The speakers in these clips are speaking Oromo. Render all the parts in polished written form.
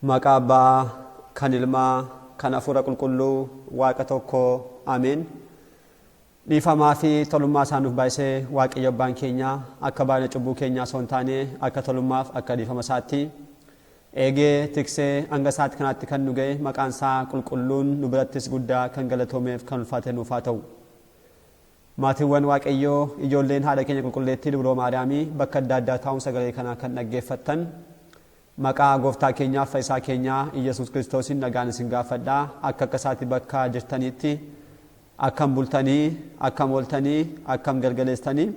Maqaa Abbaa, kan Ilmaa, kan Hafuura Qulqulluu, Waaqa tokko, Ameen. Dhiifamaa fi tolummaa isaa nuuf baay'isee Waaqayyo Abbaan keenya akka baay'ina cubbuu keenyaa osoo hin taane akka tolummaaf akka dhiifama isaatti eegee tiksee hanga sa'aatti kanaatti kan nu ga'e maqaan isaa qulqulluun nu birattis guddaa kan galatoomeef kan ulfaate nuuf haa ta'u. Maatiiwwan Waaqayyoo, ijoolleen haadha keenya qulqulleettii Dubroo Maariyaamii bakka adda addaa taa'uun sagalee kana kan dhaggeeffattan maqaa Gooftaa keenyaaf Fayyisaa keenyaa Iyyasuus Kiristoosiin nagaan isin gaafadha. Akka akka isaatti bakka jirtaniitti akkam bultanii, akkam ooltanii, akkam galgaleessitanii.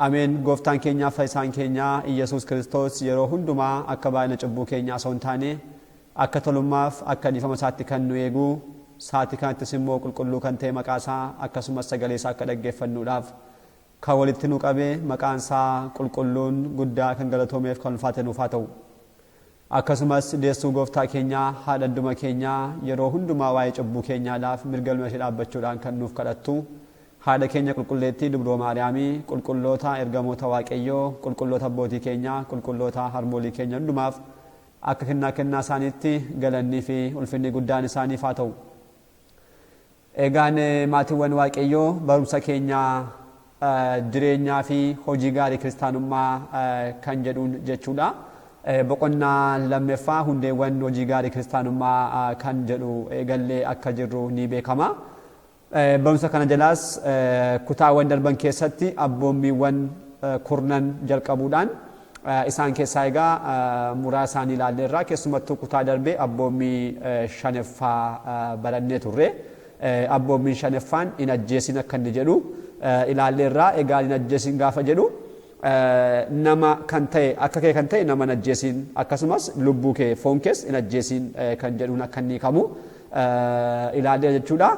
Ameen. Gooftaan keenyaaf Fayyisaan keenyaa Iyyasuus Kiristoos yeroo hundumaa akka baay'ina cubbuu keenyaa osoo hin taane akka tolummaaf akka dhiifama isaatti kan nu eegu sa'aatii kanattis immoo qulqulluu kan ta'e maqaa isaa akkasumas sagalee isaa akka dhaggeeffannuudhaaf kan walitti nu qabe maqaan isaa qulqulluun guddaa kan galatoomeef kan ulfaate nuuf haa ta'u. Akkasumas deessuu Gooftaa keenyaa haadha hunduma keenyaa yeroo hundumaa waa'ee cubbuu keenyaadhaaf mirga ilma ishee dhaabbachuudhaan kan nuuf kadhattu haadha keenya qulqulleettii Dubroo Maariyaamii, qulqulloota ergamoota Waaqayyoo, qulqulloota abbootii keenyaa, qulqulloota harmoolii keenya hundumaaf akka kennaa kennaa isaaniitti galannii fi ulfinni guddaan isaaniif haa ta'u. Egaan maatiiwwan Waaqayyoo, barumsa keenya jireenyaa fi hojii gaarii kiristaanummaa kan jedhuun jechuudha. Boqonnaa lammaffaa hundeewwan hojii gaarii kiristaanummaa kan jedhu eegallee akka jirru ni beekama. Barumsa kana jalaas kutaawwan darban keessatti abboommiiwwan kurnan jalqabuudhaan isaan keessaa egaa muraasa isaanii ilaalleerra. Keessumattuu kutaa darbe abboommii shanaffaa barannee turre. Abboommiin shanaffaan hin ajjeesin akka inni jedhu ilaalleerra. Egaa hin ajjeesin gaafa jedhu nama kan ta'e akka kee kan ta'e nama hin ajjeesin, akkasumas lubbuu kee foon kees hin ajjeesin kan jedhuun akka inni hiikamu ilaalleera jechuudha.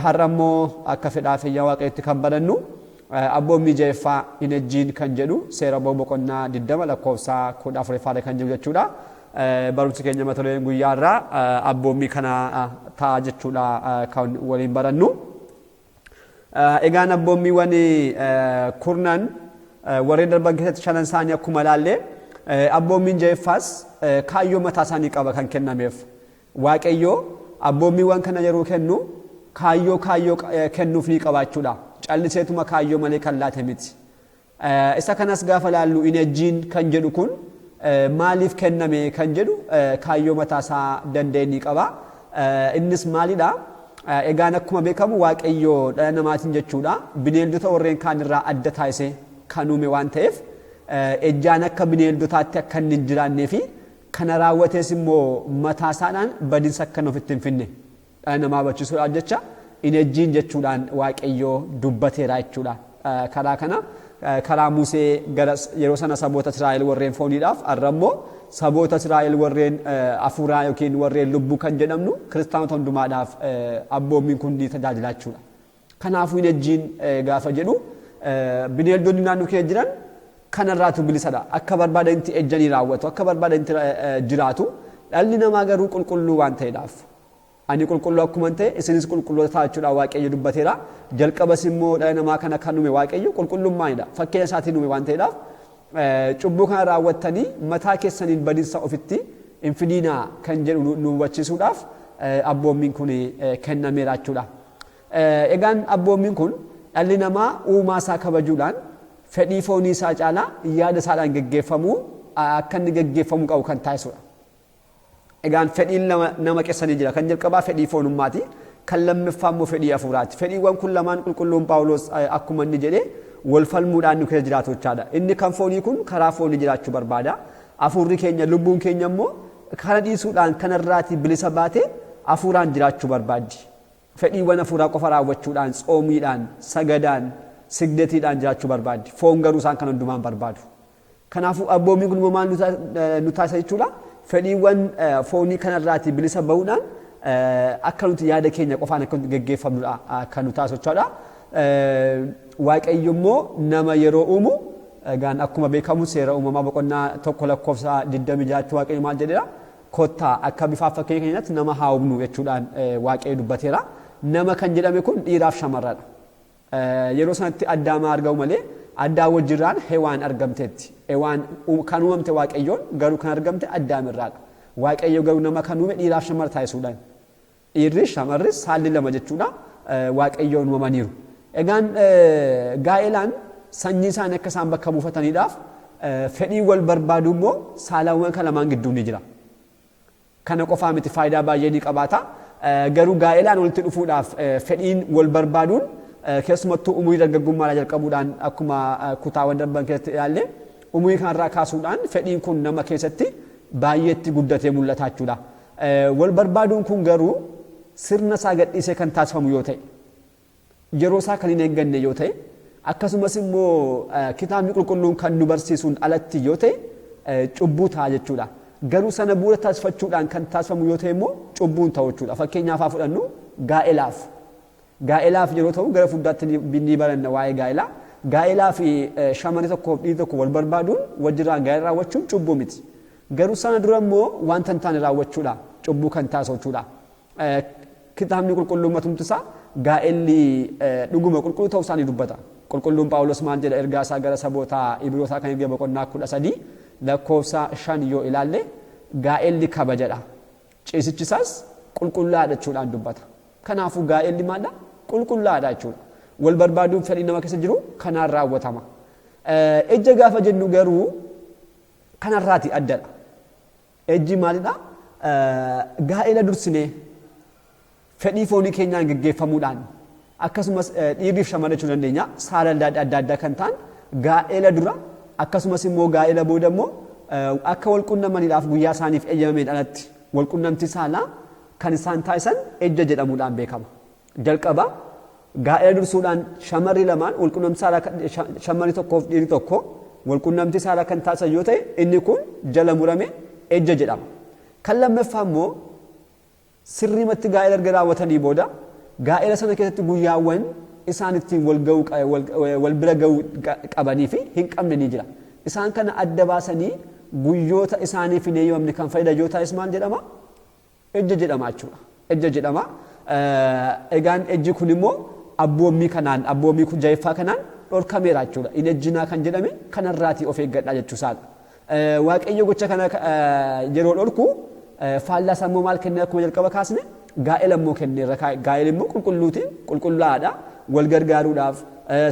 Har'a immoo akka fedhaa fi ayyaana Waaqayyootti kan barannu abboommii ja'affaa hin ejjiin kan jedhu seera ba'uu boqonnaa 20 lakkoofsa 14ffaarra kan jiru jechuudha. Barumsi keenya mata dureen guyyaa irraa abboommii kana ta'a jechuudha kan waliin barannu. Egaan abboommiiwwan kurnan warreen darban keessatti shanan isaanii akkuma ilaalle, abboommiin ja'affaas kaayyoo mataa isaanii qaba kan kennameef. Waaqayyo abboommiiwwan kana yeroo kennu kaayyoo kennuuf ni qabaachuudha. Calliseetuma kaayyoo malee kan laate miti. Isa kanas gaafa ilaallu hin ejjiin kan jedhu kun maaliif kenname kan jedhu kaayyoo mataa isaa danda'e ni qaba. Innis maalidha? Egaan akkuma beekamu Waaqayyo dhala namaatiin jechuudha bineeldota warreen kaan irraa adda taasisee kan uume waan ta'eef, ejjaan akka bineeldotaatti akka inni hin jiraannee fi kana raawwatees immoo mataa isaadhaan badinsa akka inni ofitti hin finne dhala namaa hubachiisuudhaaf jecha hin ejjiin jechuudhaan Waaqayyo dubbateera jechuudha. Karaa kana karaa Musee gara yeroo sana saboota Israa'el warreen fooniidhaaf, har'a immoo saboota Israa'el warreen hafuuraa yookiin warreen lubbuu kan jedhamnu kiristaanota hundumaadhaaf abboommiin kun ni tajaajila jechuudha. Kanaafuu hin ejjiin gaafa jedhu bineeldonni naannoo keenya jiran kanarraatu bilisadha. Akka barbaadanitti ejjanii raawwatu, akka barbaadanitti jiraatu. Dhalli namaa garuu qulqulluu waan ta'eedhaaf. Ani qulqulluu akkuman ta'e isinis qulqulloota ta'a jechuudhaan Waaqayyo dubbateera. Jalqabas immoo dhala namaa kana kan uume Waaqayyo qulqullummaanidha. Fakkeenya isaatiin uume waan ta'eedhaaf cubbuu kana raawwattanii mataa keessaniin badinsa ofitti hin fidiinaa kan jedhu nu hubachiisuudhaaf abboommiin kun kennameera jechuudha. Egaan abboommiin kun dhalli namaa uumaa isaa kabajuudhaan fedhii foonii isaa caalaa yaada isaadhaan geggeeffamuu akka inni geggeeffamuu qabu kan taasisudha. Egaan fedhiin lama nama keessa ni jira. Kan jalqabaa fedhii foonummaati. Kan lammaffaa immoo fedhii hafuuraati. Fedhiiwwan kun lamaan qulqulluun Phaawulos akkuma inni jedhe wal falmuudhaan nu keessa jiraatu jechaadha. Inni kan foonii kun karaa foonii jiraachuu barbaada. Hafuurri keenya, lubbuun keenya immoo kana dhiisuudhaan kanarraatii bilisa baatee hafuuraan jiraachuu barbaaddi. Fedhiiwwan hafuuraa qofa raawwachuudhaan, tsoomiidhaan, sagadaan, sigdetiidhaan jiraachuu barbaaddi. Foon garuu isaan kana hundumaa hin barbaadu. Kanaafuu abboommiin kun immoo maal nu taasisa jechuudha? Fedhiiwwan foonii kanarraatii bilisa bahuudhaan akka nuti yaada keenya qofaan akka nuti geggeeffamnudha kan nu taasisu jechuudha. Waaqayyo immoo nama yeroo uumu, egaan akkuma beekamu seera uumamaa boqonnaa 1 lakkoofsa 26tti Waaqayyo maal jedheera? Kottaa akka bifaaf fakkeenya keenyaatti nama haa uumnu jechuudhaan Waaqayyo dubbateera. Nama kan jedhame kun dhiiraaf shamarradha. Yeroo sanatti Addaam haa argamu malee Addaam wajjirraan Hewaan argamteetti. Hewaan kan uumamte Waaqayyoon, garuu kan argamte Addaam irraadha. Waaqayyo garuu nama kan uume dhiiraaf shamara taasisuudhaan. Dhiirri shamarris saalli lama jechuudha Waaqayyoon uumamaniiru. Egaan gaa'elaan sanyii isaanii akka isaan bakka buufataniidhaaf fedhii wal barbaaduu immoo saalawwan kan lamaan gidduu ni jira. Kana qofaa miti, faayidaa baay'ee ni qabaata. Garuu gaa'elaan walitti dhufuudhaaf fedhiin wal barbaaduun keessumattuu umurii dargaggummaadhaa jalqabuudhaan, akkuma kutaawwan darban keessatti ilaalle, umurii kanarraa kaasuudhaan fedhiin kun nama keessatti baay'eetti guddatee mul'ata jechuudha. Wal barbaaduun kun garuu sirna isaa gadhiisee kan taasifamu yoo ta'e, yeroo isaa kan hin eegganne yoo ta'e, akkasumas immoo kitaabni qulqulluun kan nu barsiisuun alatti yoo ta'e cubbuu ta'a jechuudha. Garuu sana bu'uura taasifachuudhaan kan taasifamu yoo ta'e immoo cubbuun ta'u jechuudha. Fakkeenyaaf haa fudhannu gaa'elaaf. Gaa'elaaf yeroo ta'u gara fuulduraatti ni baranna waa'ee gaa'elaa. Gaa'elaa fi shamarri tokkoof dhiirri tokko wal barbaaduun wajjirraan gaa'ela raawwachuun cubbuu miti. Garuu sana dura immoo wanta hin taane raawwachuudha. Cubbuu kan taasisu jechuudha. Kitaabni qulqulluun matumti isaa gaa'elli dhuguma qulqulluu ta'uu isaa ni dubbata. Qulqulluun Phaawulos maal jedha? Ergaa isaa gara saboota Ibrootaa kan erge boqonnaa 13 lakkoofsa 5 yoo ilaalle, gaa'elli kabajadha. Ciisichi isaas qulqullaa'aadha jechuudhaan dubbata. Kanaafuu gaa'elli maalidha? Qulqullaa'aadha jechuudha. Wal barbaaduun fedhii nama keessa jiru kanaan raawwatama. Ejja gaafa jennu garuu kanarraati addadha. Ejji maalidha? Gaa'ela dursinee fedhii foonii keenyaan geggeeffamuudhaan, akkasumas dhiirriif shamarra jechuu dandeenya, saala adda addaa kan ta'an gaa'ela dura akkasumas immoo gaa'ela booda immoo akka wal qunnamaniidhaaf guyyaa isaaniif eeyyamameen alatti wal qunnamtii saalaa kan isaan taasisan ejja jedhamuudhaan beekama. Jalqaba gaa'ela dursuudhaan shamarri lamaan wal qunnamtii saalaa, shamarri tokkoof dhiirri tokko wal qunnamtii saalaa kan taasisan yoo ta'e, inni kun jala murame ejja jedhama. Kan lammaffaa immoo sirriimatti gaa'ela erga raawwatanii booda gaa'ela sana keessatti guyyaawwan isaan ittiin wal ga'uu wal bira ga'uu qabanii fi hin qabne ni jira. Isaan kana adda baasanii guyyoota isaaniif hin eeyyamamne kan fayyada yoo ta'es maal jedhama? Ejja jedhama jechuudha. Ejja jedhama. Egaan ejji kun immoo abboommii kanaan, abboommii kun jaheeffaa kanaan dhorkameera jechuudha. Hin ejjinaa kan jedhame kanarraatii of eeggadhaa jechuu isaadha. Waaqayyo gocha kana yeroo dhorku faallaa isaa immoo maal kennee? Akkuma jalqaba kaasne gaa'ela immoo kenneerra. Gaa'elli immoo qulqulluutiin qulqullaa'aadha. Wal gargaaruudhaaf,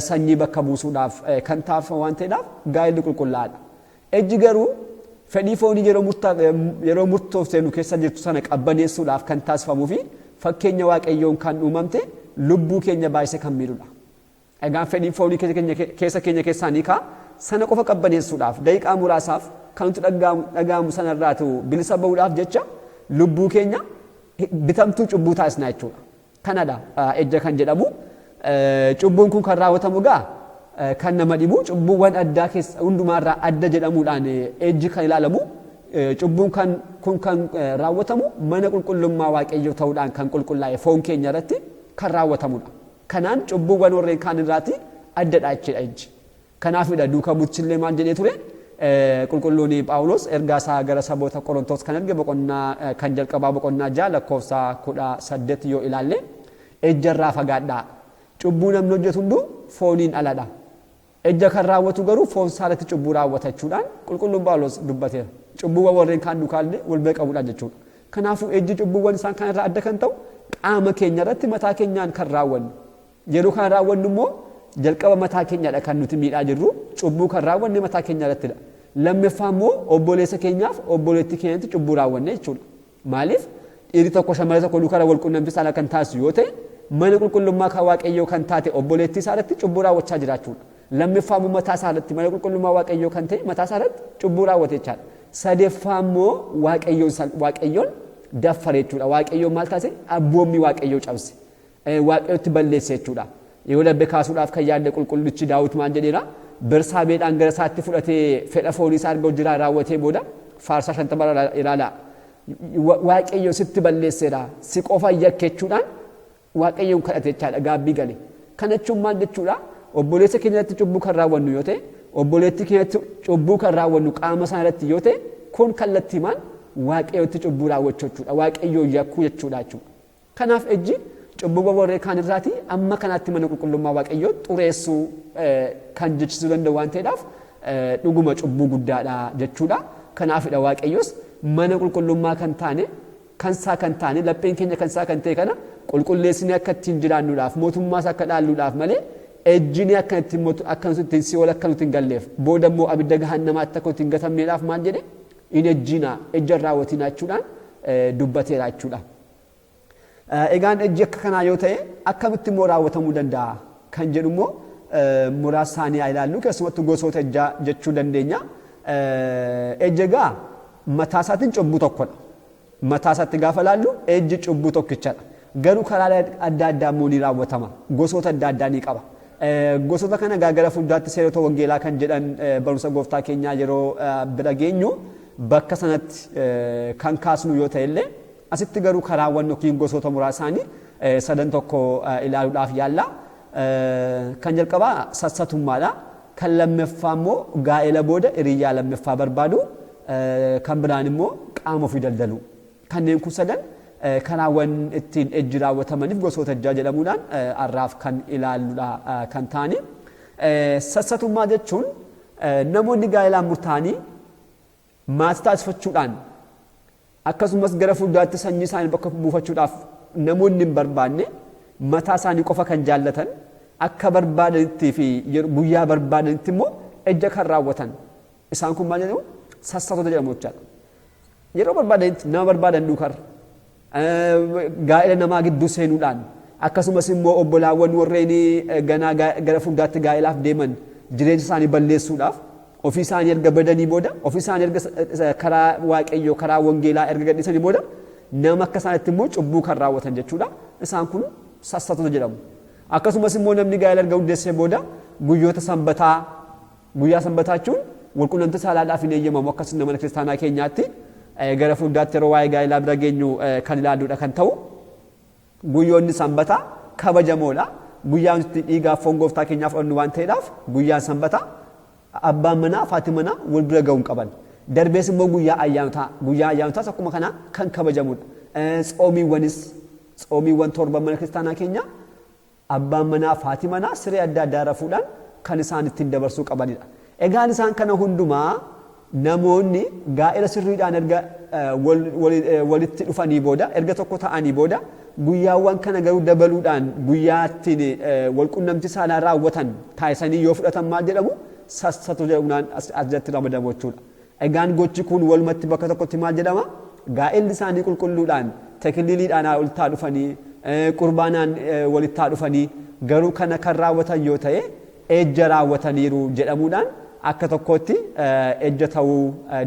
sanyii bakka buusuudhaaf kan taasifamu waan ta'eedhaaf gaa'elli qulqullaa'aadha. Ejji garuu fedhii foonii yeroo murtooftee nu keessa jirtu sana qabbaneessuudhaaf kan taasifamuu fi fakkeenya Waaqayyoon kan uumamte lubbuu keenya baay'isee kan miidhudha. Egaan fedhiin foonii keessa keenya keessaa ni ka'a. Sana qofa qabbaneessuudhaaf, daqiiqaa muraasaaf kan nutti dhaga'amu sanarraatu bilisa bahuudhaaf jecha lubbuu keenya bitamtuu cubbuu taasisna jechuudha. Kanadha ejja kan jedhamu. Cubbuun kun kan raawwatamu egaa kan nama dhibu, cubbuuwwan addaa keessa hundumaarraa adda jedhamuudhaan ejji kan ilaalamu, cubbuun kan kun kan raawwatamu mana qulqullummaa Waaqayyoo ta'uudhaan kan qulqullaa'e foon keenya irratti kan raawwatamudha. Kanaan cubbuuwwan warreen kaan irraati addadha jechuudha ejji. Kanaafidha duuka buutichillee maal jedhee ture? Qulqulluun Phaawulos ergaa isaa gara saboota Qorontos kan erge boqonnaa kan jalqabaa boqonnaa 6 lakkoofsa 18 yoo ilaalle, ejjarraa fagaadhaa. Cubbuu namni hojjetu hunduu fooniin aladha. Ejja kan raawwatu garuu foon isaa irratti cubbuu raawwata jechuudhaan qulqulluun Phaawulos dubbateera. Cubbuuwwan warreen kaan duukaallee wal bira qabuudhaan jechuudha. Kanaafuu ejji cubbuuwwan isaan kaan irraa adda kan ta'u qaama keenya irratti mataa keenyaan kan raawwannu. Yeroo kana raawwannu immoo jalqaba mataa keenyadha kan nuti miidhaa jirru, cubbuu kan raawwanne mataa keenya irrattidha. Lammaffaa immoo obboleessa keenyaaf obboleettii keenyatti cubbuu raawwanne jechuudha. Maaliif? Dhiirri tokko shamarra tokko duukaa wal qunnamtii saalaa kan taasisu yoo ta'e, mana qulqullummaa kan Waaqayyoo kan taate obboleettii isaa irratti cubbuu raawwachaa jira jechuudha. Lammaffaa immoo mataa isaa irratti, mana qulqullummaa Waaqayyoo kan ta'e mataa isaa irratti cubbuu raawwate jechaadha. Sadaffaa immoo Waaqayyoon daffare jechuudha. Waaqayyoon maal taasise? Abboommii Waaqayyoo cabse. Waaqayyotti balleesse jechuudha. Yeroo darbe kaasuudhaaf kan yaadde qulqullichi Daawit maal jedheera? Bersaabeedhaan gara isaatti fudhatee fedha foonii isaa erga hojii raawwatee booda, faarsaa 50 ilaalaa. Waaqayyo sitti balleesseera, si qofa yakke jechuudhaan Waaqayyoon kadhate jechaadha, gaabbii gale. Kana jechuun maal jechuudha? Obboleessa keenya irratti cubbuu kan raawwannu yoo ta'e, obboleettii keenyatti cubbuu kan raawwannu qaama isaa irratti yoo ta'e, kun kallattiimaan Waaqayyotti cubbuu raawwachuu jechuudha. Waaqayyoon yakkuu jechuudha jechuudha. Kanaaf ejji cubbuuwwan warreen kaan irraatii amma kanaatti mana qulqullummaa Waaqayyoo xureessuu kan jechisuu danda'u waan ta'eedhaaf dhuguma cubbuu guddaadha jechuudha. Kanaafidha Waaqayyos mana qulqullummaa kan taane, kan isaa kan taane, lapheen keenya kan isaa kan ta'e kana qulqulleessinee akka ittiin jiraannuudhaaf, mootummaas akka dhaalluudhaaf malee ejjinee akka ittiin akka ittiin si'ool akka nuti hin galleef, booda immoo abidda gahannamaatti akka nuti hin gatamneedhaaf maal jedhe? Hin ejjinaa, ejja hin raawwatinaa jechuudhaan dubbateera jechuudha. Egaan ejji akka kanaa yoo ta'e akkamitti immoo raawwatamuu danda'a kan jedhu immoo muraasa isaanii haa ilaallu. Keessumattuu gosoota ejjaa jechuu dandeenya. Ejji egaa mataa isaatiin cubbuu tokkodha. Mataa isaatti gaafa ilaallu ejji cubbuu tokkichadha. Garuu karaa adda addaa immoo ni raawwatama. Gosoota adda addaa ni qaba. Gosoota kana egaa gara fuulduraatti seerota wangeelaa kan jedhan barumsa gooftaa keenyaa yeroo bira geenyu bakka sanatti kan kaasnu yoo ta'e illee, asitti garuu karaawwan yookiin gosoota muraasaanii sadan tokko ilaaluudhaaf yaalla. Kan jalqabaa sassatummaadha. Kan lammaffaa immoo gaa'ela booda hiriyyaa lammaffaa barbaadu. Kan biraan immoo qaama ofii daldaluu. Kanneen kun sadan karaawwan ittiin ejji raawwatamaniif gosoota ejjaa jedhamuudhaan har'aaf kan ilaalludha kan ta'ani. Sassatummaa jechuun namoonni gaa'elaan murtaa'anii maatii taasifachuudhaan, akkasumas gara fuulduraatti sanyii isaanii bakka buufachuudhaaf namoonni hin barbaanne, mataa isaanii qofa kan jaallatan, akka barbaadanitti fi guyyaa barbaadanitti immoo ejja kan raawwatan, isaan kun maal jedhamu? Sassatota jedhamu jechaadha. Yeroo barbaadanitti nama barbaadan duukarra gaa'ela namaa gidduu seenuudhaan, akkasumas immoo obbolaawwan warreen ganaa gara fuulduraatti gaa'elaaf deeman jireenya isaanii balleessuudhaaf, ofii isaanii erga badanii booda, ofii isaanii erga karaa Waaqayyoo, karaa wangeelaa erga gadhiisanii booda, nama akka isaanitti immoo cubbuu kan raawwatan jechuudha. Isaan kun sassatota jedhamu. Akkasumas immoo namni gaa'ela erga hundeessee booda guyyoota sanbataa, guyyaa sanbataa jechuun walqunnamtii saalaadhaaf hin eeyyamamu akka sirna mana kiristaanaa keenyaatti, gara fuulduraatti yeroo waa'ee gaa'elaa bira geenyu kan ilaalluudha kan ta'u. Guyyoonni sanbataa kabajamoodha. Guyyaan itti dhiigaaf foon gooftaa keenyaa fudhannu waan ta'eedhaaf guyyaan sanbataa abbaan manaa fi haati manaa wal bira ga'uu hin qaban. Darbees immoo guyyaa ayyaanotaa, guyyaa ayyaanotaas akkuma kanaa kan kabajamudha. Tsoomiiwwanis, tsoomiiwwan torban mana kiristaanaa keenyaa abbaan manaa fi haati manaa siree adda addaa rafuudhaan kan isaan ittiin dabarsuu qabanidha. Egaan isaan kana hundumaa namoonni gaa'ela sirriidhaan erga walitti dhufanii booda, erga tokko ta'anii booda, guyyaawwan kana garuu dabaluudhaan guyyaa ittiin walqunnamtii saalaa raawwatan taasisanii yoo fudhatan maal jedhamu? Sassatu jedhamuudhaan as jalatti ramadamu jechuudha. Egaan gochi kun walumatti bakka tokkotti maal jedhama? Gaa'elli isaanii qulqulluudhaan, tekiliiliidhaan haa walitti haa dhufanii, qurbaanaan walitti haa dhufanii, garuu kana kan raawwatan yoo ta'e ejja raawwataniiru jedhamuudhaan akka tokkootti ejja ta'uu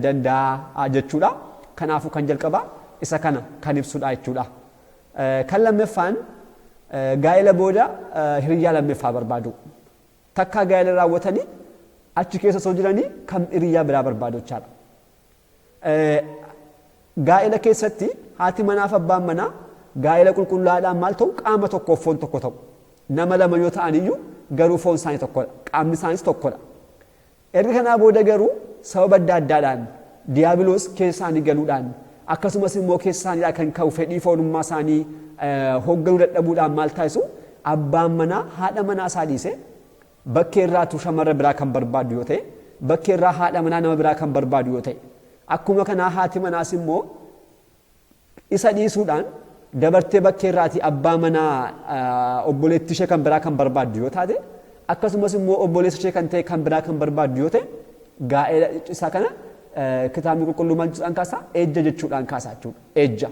danda'a jechuudha. Kanaafuu kan jalqabaa isa kana kan ibsudha jechuudha. Kan lammaffaan gaa'ela booda hiriyyaa lammaffaa barbaadu. Takkaa gaa'ela raawwatanii achi keessa osoo jiranii kan hiriyyaa biraa barbaadu jechaadha. Gaa'ela keessatti haati manaa fi abbaan manaa gaa'ela qulqullaa'aadhaan maal ta'u? Qaama tokkoof foon tokko ta'u. Nama lama yoo ta'an iyyuu garuu foon isaanii tokkodha. Qaamni isaaniis tokkodha. Erga kanaa booda garuu sababa adda addaadhaan diyaabiloos keessa isaanii galuudhaan, akkasumas immoo keessa isaaniidhaa kan ka'u fedhii foonummaa isaanii hoogganuu dadhabuudhaan maal taasisu? Abbaan manaa haadha manaa isaa dhiisee bakkee irraatu shamarra biraa kan barbaadu yoo ta'e, bakkee irraa haadha manaa nama biraa kan barbaadu yoo ta'e, akkuma kanaa haati manaas immoo isa dhiisuudhaan dabartee bakkee irraatii abbaa manaa obboleettii ishee kan biraa kan barbaaddu yoo taate, akkasumas immoo obboleessa ishee kan ta'e kan biraa kan barbaaddu yoo ta'e, gaa'ela isaa kana kitaabni qulqulluu maal jechuudhaan kaasa? Ejja jechuudhaan kaasa jechuudha. Ejja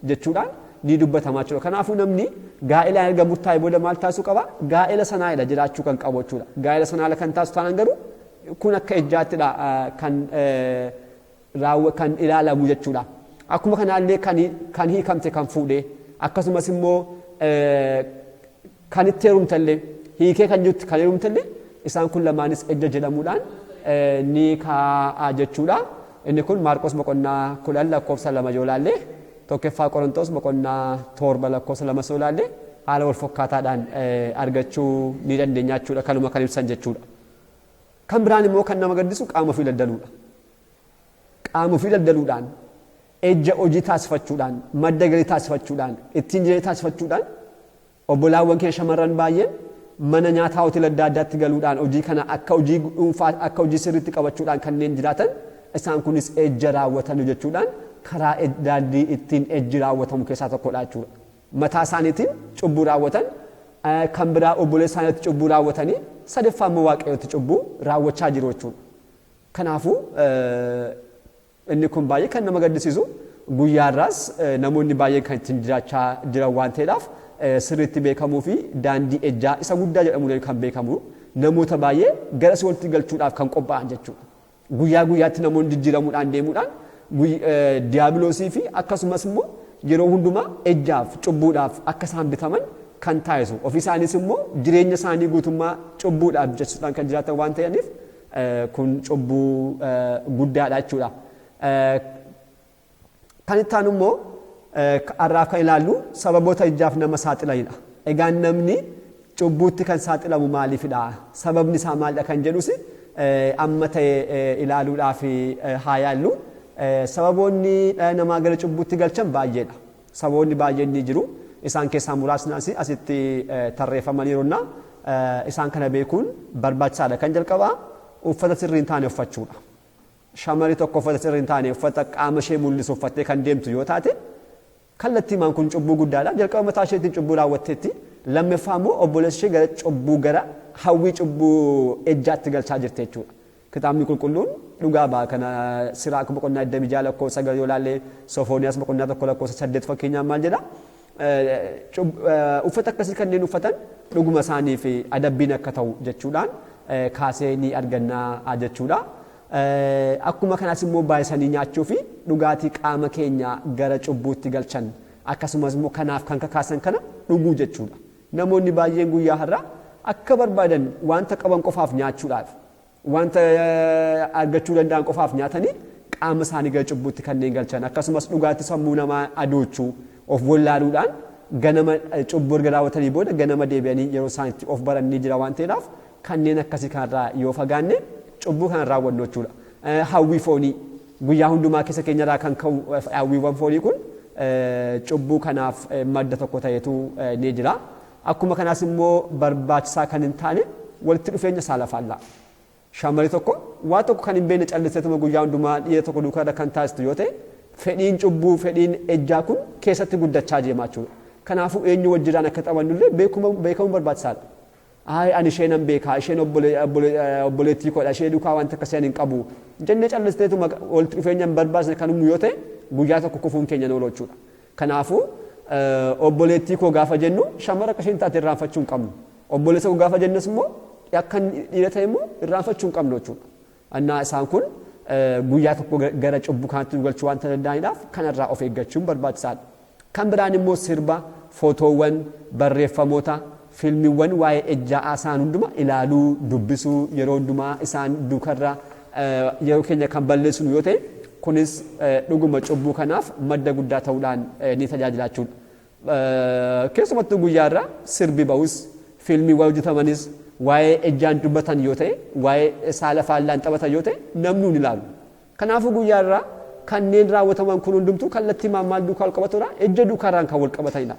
jechuudhaan ni dubbatamaa jechuudha. Kanaafuu namni gaa'elaan erga murtaa'e booda maal taasisuu qaba? Gaa'ela sanaadha jiraachuu kan qabu jechuudha. Gaa'ela sanaa kan taasisu taanaan garuu kun akka ejjaattidha kan kan ilaalamu jechuudha. Akkuma kanaallee kan hiikamte kan fuudhe, akkasumas immoo kan itti heerumtellee, hiikee kan jirtu kan heerumtellee, isaan kun lamaanis ejja jedhamuudhaan ni kaa'a jechuudha. Inni kun Maarqos boqonnaa 10 lakkoofsa 2 yoo ilaalle, tokkoffaa Qorontos boqonnaa 7 lakkoofsa 2 yoo ilaalle, haala wal fakkaataadhaan argachuu ni dandeenya jechuudha. Kanuma kan ibsan jechuudha. Kan biraan immoo kan nama gaddisu qaama ofii daldaluudha. Qaama ofii daldaluudhaan, ejja hojii taasifachuudhaan, madda galii taasifachuudhaan, ittiin jireenya taasifachuudhaan, obbolaawwan keenya shamarran baay'een mana nyaataa hoteela adda addaatti galuudhaan hojii kana akka hojii dhuunfaa, akka hojii sirriitti qabachuudhaan kanneen jiraatan Isaan kunis ejja raawwatan jechuudhaan karaa daandii ittiin ejji raawwatamu keessaa tokkodha jechuudha. Mataa isaaniitiin cubbuu raawwatan, kan biraa obboleessa isaaniitti cubbuu raawwatanii, sadaffaa immoo Waaqayyotti cubbuu raawwachaa jiru jechuudha. Kanaafuu inni kun baay'ee kan nama gaddisiisu, guyyaa irraas namoonni baay'een kan ittiin jiraachaa jiran waan ta'eedhaaf sirriitti beekamuu fi daandii ejjaa isa guddaa jedhamuun kan beekamu namoota baay'ee gara walitti galchuudhaaf kan qophaa'an jechuudha. Guyyaa guyyaatti namoonni jijjiiramuudhaan deemuudhaan diiyaabiloosii fi akkasumas immoo yeroo hundumaa ejjaaf cubbuudhaaf akka isaan bitaman kan taasisu, ofii isaanis immoo jireenya isaanii guutummaa cubbuudhaaf jechuudhaan kan jiraatan waan ta'aniif kun cubbuu guddaadha jechuudha. Kan itti aanu immoo har'aaf kan ilaallu sababoota ejjaaf nama saaxilanidha. Egaa namni cubbuutti kan saaxilamu maaliifidha? Sababni isaa maalidha kan jedhus amma ta'e ilaaluudhaaf haa yaallu. Sababoonni dhala namaa gara cubbuutti galchan baay'eedha. Sababoonni baay'een ni jiru. Isaan keessaa muraasni asitti tarreeffamaniiru. Isaan kana beekuun barbaachisaadha. Kan jalqabaa uffata sirrii hin taane uffachuudha. Shamarri tokko uffata sirrii hin taane, uffata qaama ishee mul'isu uffattee kan deemtu yoo taate, kallattiimaan kun cubbuu guddaadha. Jalqaba mataa isheetiin cubbuu raawwatteetti. Lammaffaa immoo obboleessa ishee gara cubbuu, gara hawwii cubbuu ejjaatti galchaa jirti jechuudha. Kitaabni Qulqulluun dhugaa ba'a kana. Siraak boqonnaa 26 lakkoofsa 9 yoo ilaalle, Sofooniyaas boqonnaa 1 lakkoofsa 8 fakkeenyaaf maal jedha? Uffata akkasii kanneen uffatan dhuguma isaaniif adabbiin akka ta'u jechuudhaan kaasee ni argannaa jechuudha. Akkuma kanas immoo baay'isanii nyaachuu fi dhugaatii qaama keenya gara cubbuutti galchan, akkasumas immoo kanaaf kan kakaasan kana dhuguu jechuudha. Namoonni baay'een guyyaa har'aa akka barbaadan wanta qaban qofaaf nyaachuudhaaf, wanta argachuu danda'an qofaaf nyaatanii qaama isaanii gara cubbuutti kanneen galchan, akkasumas dhugaatii sammuu namaa adoochuu, of wallaaluudhaan ganama cubbuu erga raawwatanii booda ganama deebi'anii yeroo isaan itti of baran ni jira waan ta'eedhaaf, kanneen akkasii kanarraa yoo fagaanne cubbuu kana raawwannu jechuudha. Hawwii foonii guyyaa hundumaa keessa keenyarraa kan ka'u, hawwiiwwan foonii kun cubbuu kanaaf madda tokko ta'etu ni jira. Akkuma kanaas immoo barbaachisaa kan hin taane walitti dhufeenya saala faallaa. Shamarri tokko waa tokko kan hin beekne calliseetuma guyyaa hundumaa dhiira tokko duukaa kan taasistu yoo ta'e, fedhiin cubbuu, fedhiin ejjaa kun keessatti guddachaa deemaa jechuudha. Kanaafuu eenyu wajjiraan akka taphannullee beekamuun barbaachisaadha. "Ayi, ani ishee nan beekaa, isheen obboleettii koodha, ishee duukaa wanta akkasii hin qabu" jennee callisteetuma walitti dhufeenya hin barbaachisne kan uumnu yoo ta'e, guyyaa tokko kufuun keenya ni oolu jechuudha. Kanaafuu obboleettii koo gaafa jennu shamara akka isheen taate irraanfachuu hin qabnu. Obboleessa koo gaafa jennus immoo akka dhiira ta'e immoo irraanfachuu hin qabnu jechuudha. Annaa isaan kun guyyaa tokko gara cubbuu kanatti nu galchuu waan danda'aniidhaaf kanarraa of eeggachuun barbaachisaadha. Kan biraan immoo sirba, footoowwan, barreeffamoota, fiilmiiwwan waa'ee ejjaa isaan hunduma ilaaluu, dubbisuu, yeroo hundumaa isaan duukarra yeroo keenya kan balleessinu yoo ta'e, kunis dhuguma cubbuu kanaaf madda guddaa ta'uudhaan ni tajaajila jechuudha. Keessumattuu guyyaa irraa sirbi ba'us, fiilmiiwwan hojjetamanis waa'ee ejjaan dubbatan yoo ta'e, waa'ee saala faallaan taphatan yoo ta'e, namni hin ilaalu. Kanaafuu guyyaa irraa kanneen raawwataman kun hundumtuu kallattii maal duukaa wal qabatudha? Ejja duukaarraan kan wal qabatanidha.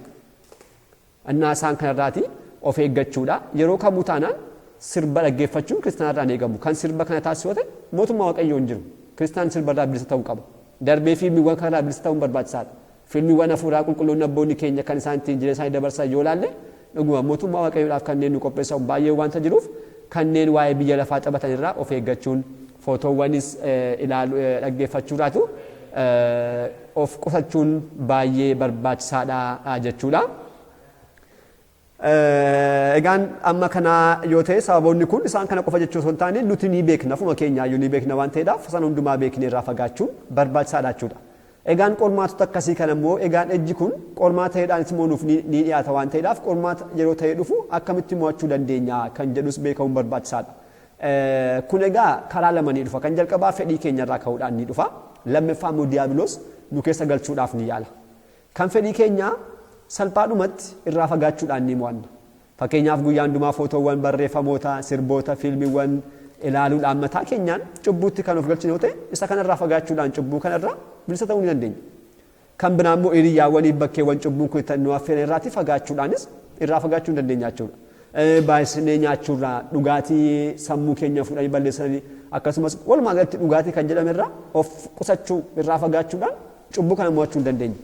Innaa isaan kanarraati of eeggachuudha. Yeroo kamuu taanaan sirba dhaggeeffachuun kiristaanarraa hin eegamu. Kan sirba kana taasisu yoo ta'e mootummaa Waaqayyoo hin jiru. Kiristaan sirbarraa bilisa ta'uu qaba. Darbee fiilmiiwwan kanarraa bilisa ta'uun barbaachisaadha. Fiilmiiwwan hafuuraa qulqulloonni abboonni keenya kan isaan ittiin jireenya isaanii dabarsan yoo ilaalle, dhuguma mootummaa Waaqayyoodhaaf kanneen nu qopheessan baay'ee waanta jiruuf, kanneen waa'ee biyya lafaa taphatan irraa of eeggachuun, footoowwanis ilaalu dhaggeeffachuudhaatu of qusachuun baay'ee barbaachisaadha jechuudha. Egaan amma kana yoo ta'e, sababoonni kun isaan kana qofa jechuu osoo hin taane, nuti ni beekna, ofuma keenyaayyuu ni beekna waan ta'eedhaaf, sana hundumaa beeknee irraa fagaachuun barbaachisaadha jechuudha. Egaan qormaatota akkasii kana immoo, egaan ejji kun qormaata ta'eedhaanis immoo nuuf ni dhiyaata waan ta'eedhaaf, qormaata yeroo ta'ee dhufu akkamitti mo'achuu dandeenya kan jedhus beekamuun barbaachisaadha. Kun egaa karaa lama ni dhufa. Kan jalqabaa fedhii keenyarraa ka'uudhaan ni dhufa. Lammaffaa immoo diiyaabiloos nu keessa galchuudhaaf ni yaala. Kan fedhii keenyaa salphaadhumatti irraa fagaachuudhaan ni mo'anna. Fakkeenyaaf guyyaa hundumaa footoowwan, barreeffamoota, sirboota, fiilmiiwwan ilaaluudhaan mataa keenyaan cubbuutti kan of galchine yoo ta'e, isa kanarraa fagaachuudhaan cubbuu kanarraa bilisa ta'uu ni dandeenya. Kan biraa immoo hiriyyaawwaniif bakkeewwan cubbuun kun itti nu affeeran irraatii fagaachuudhaanis irraa fagaachuu ni dandeenya jechuudha. Baay'isnee nyaachuurraa, dhugaatii sammuu keenya fuudhanii balleessanii akkasumas walumaa galatti dhugaatii kan jedhame irraa of qusachuu irraa fagaachuudhaan cubbuu kana mo'achuu hin dandeenya.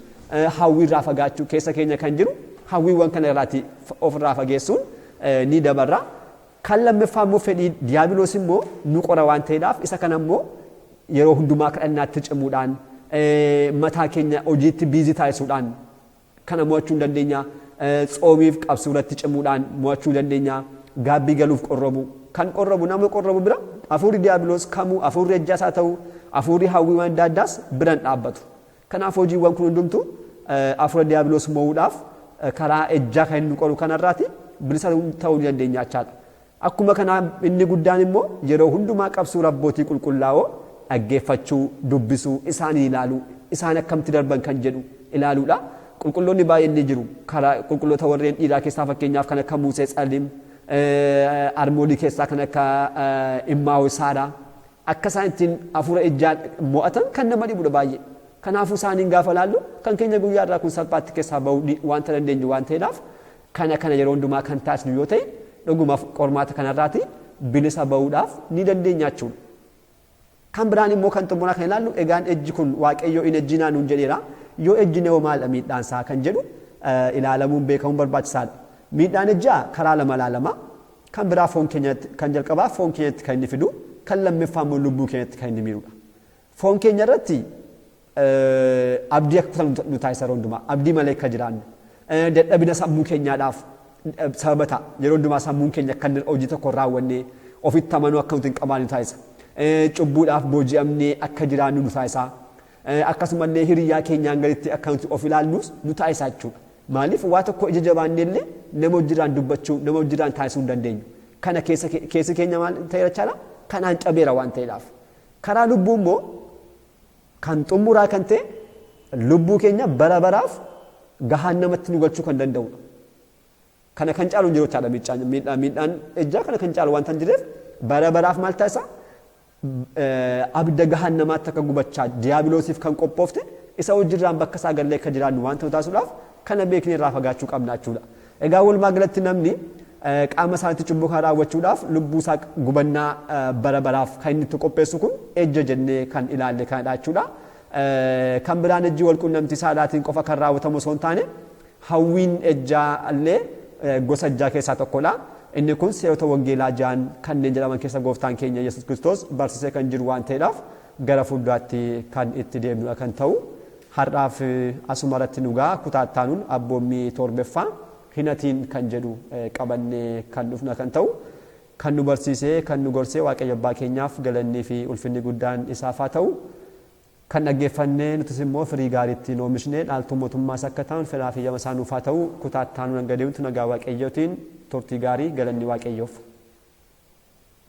Hawwii irraa fagaachuu keessa keenya kan jiru hawwiiwwan kana irraati of irraa fageessuun ni dabarra. Kan lammaffaa immoo fedhii diyaabiloos immoo nu qora waan ta'eedhaaf isa kana immoo yeroo hundumaa kadhannaatti cimuudhaan mataa keenya hojiitti busy taasisuudhaan kana mo'achuu hin dandeenya. Tsoomiif qabsuu irratti cimuudhaan mo'achuu dandeenya. Gaabbii galuuf qorrobu. Kan qorrobu nama qorrobu bira hafuurri diyaabiloos kamuu hafuurri ejjaas haa ta'u hafuurri hawwiiwwan adda addaas bira hin dhaabbatu. Kanaaf hojiiwwan kun hundumtuu hafuura diyaabiloos mo'uudhaaf karaa ejjaa kan inni qoru kanarraati bilisa ta'uu ni dandeenya jechaadha. Akkuma kanaa inni guddaan immoo yeroo hundumaa qabsuu abbootii qulqullaa'oo dhaggeeffachuu, dubbisuu, isaanii ilaaluu, isaan akkamitti darban kan jedhu ilaaluudha. Qulqulloonni baay'een ni jiru. Karaa qulqulloota warreen dhiiraa keessaa fakkeenyaaf kan akka Musee Tsalim, Armoolii keessaa kan akka Immaawo Saaraa. Akka isaan ittiin hafuura ejjaa mo'atan kan nama dhibudha baay'ee. Kanaafuu isaaniin gaafa ilaallu kan keenya guyyaa irraa kun salphaatti keessaa bahuu wanta dandeenyu waan ta'eedhaaf kana kana yeroo hundumaa kan taasisnu yoo ta'e dhugumaaf qormaata kanarraati bilisa bahuudhaaf ni dandeenya jechuudha. Kan biraan immoo kan xumuraa kan ilaallu egaan ejji kun Waaqayyoo hin ejjinaa nuun jedheera. Yoo ejjine hoo maalidha miidhaan isaa kan jedhu ilaalamuun beekamuun barbaachisaadha. Miidhaan ejjaa karaa lama ilaalama. Kan biraa foon keenyatti kan jalqabaa foon keenyatti kan inni fidu kan lammaffaa immoo lubbuu keenyatti kan inni miidhudha. Foon keenya irratti abdii akka kutannu nu taasisa yeroo hundumaa. Abdii malee akka jiraannu. Dadhabina sammuu keenyaadhaaf sababa ta'a. Yeroo hundumaa sammuun keenya akka inni hojii tokko hin raawwanne ofitti amanuu akka nuti hin qabaanne nu taasisa. Cubbuudhaaf booji'amnee akka jiraannu nu taasisa. Akkasumallee hiriyyaa keenyaan gaditti akka nuti of ilaallus nu taasisa jechuudha. Maaliif waa tokko ija jabaannee illee nama wajjirraan dubbachuu, nama wajjirraan taasisuu hin dandeenyu. Kana keessa keessi keenya maal ta'eera jechaadha? Kanaan cabeera waan ta'eedhaaf. Karaa lubbuu immoo kan xumuraa kan ta'e lubbuu keenya bara baraaf gahaannamatti nu galchuu kan danda'udha. Kana kan caalu hin jiru jechaadha miidhaan miidhaan ejjaa kana kan caalu wanta hin jirreef bara baraaf maal taasisa? Abidda gahaannamaatti akka gubachaa diyaabiloosiif kan qophoofte isa wajjirraan bakka isaa gallee akka jiraannu wanta nu taasisuudhaaf kana beeknee irraa fagaachuu qabna jechuudha. Egaa walumaa galatti namni qaama isaanitti cubbuu kana raawwachuudhaaf lubbuu isaa gubannaa bara baraaf kan inni itti qopheessu kun ejja jennee kan ilaalle kanadha jechuudha. Kan biraan ejji wal quunnamtii saalaatiin qofa kan raawwatamu osoo hin taane hawwiin ejjaa illee gosa ejjaa keessaa tokkodha. Inni kun seerota wangeelaa ja'an kanneen jedhaman keessa gooftaan keenya Yesuus Kiristoos barsiisee kan jiru waan ta'eedhaaf gara fuulduraatti kan itti deemnudha kan ta'u. Har'aaf asuma irratti nu ga'a kutaa itti aanuun abboommii torbeffaa hin hatiin kan jedhu qabannee kan dhufna kan ta'u. Kan nu barsiisee kan nu gorsee Waaqayyo Abbaa keenyaaf galannii fi ulfinni guddaan isaaf haa ta'u. Kan dhaggeeffannee nutis immoo firii gaarii ittiin oomishnee dhaaltuu mootummaa isaa akka taanu fedhaa fi eeyyama isaa nuuf haa ta'u. Kutaa itti aanuun hanga deemnutti nagaa Waaqayyootiin turtii gaarii galanni Waaqayyoof.